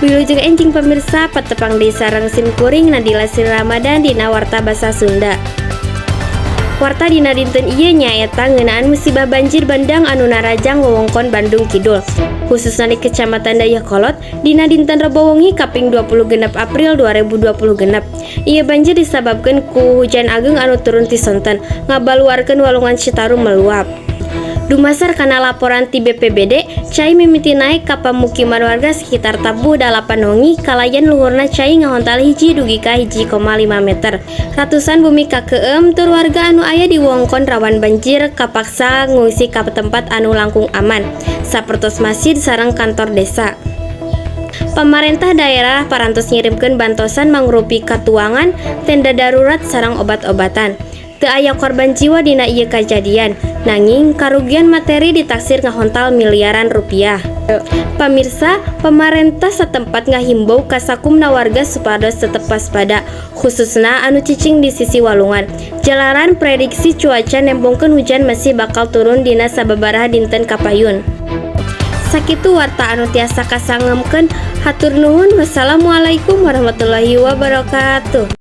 Wilujeng enjing pamirsa, patepang deui sareng sim kuring Nadila Sri Ramadan dina Warta Basa Sunda. Warta dina dinten ieu nyaeta ngeunaan musibah banjir bandang anu narajang wewengkon Bandung Kidul, khususna di Kecamatan Dayeuhkolot dina dinten Rebo wengi kaping 26 April 2026. Ieu banjir disababkeun ku hujan ageung anu turun ti sonten ngabaluarkeun walungan Citarum meluap. Dumasar kana laporan ti BPBD, cai mimiti naek ka pamukiman warga sekitar tabuh 8 wengi kalayan luhurna cai ngahontal 1 dugi ka 1,5 meter. Ratusan bumi kakeum tur warga anu aya di wewengkon rawan banjir kapaksa ngungsi ka tempat anu langkung aman, sapertos masjid sareng kantor desa. Pamarentah daerah parantos ngirimkeun bantosan mangrupi katuangan, tenda darurat sareng obat-obatan. Teu aya korban jiwa dina ieu kajadian, nanging karugian materi ditaksir ngahontal miliaran rupiah. Pamirsa, pamarentah satempat ngahimbau ka sakumna warga supados tetep waspada, khususna anu cicing di sisi walungan. Jalaran prediksi cuaca nembongkeun hujan masih bakal turun dina sababaraha dinten kapayun. Sakitu warta anu tiasa kasangemkeun, hatur nuhun. Wassalamualaikum warahmatullahi wabarakatuh.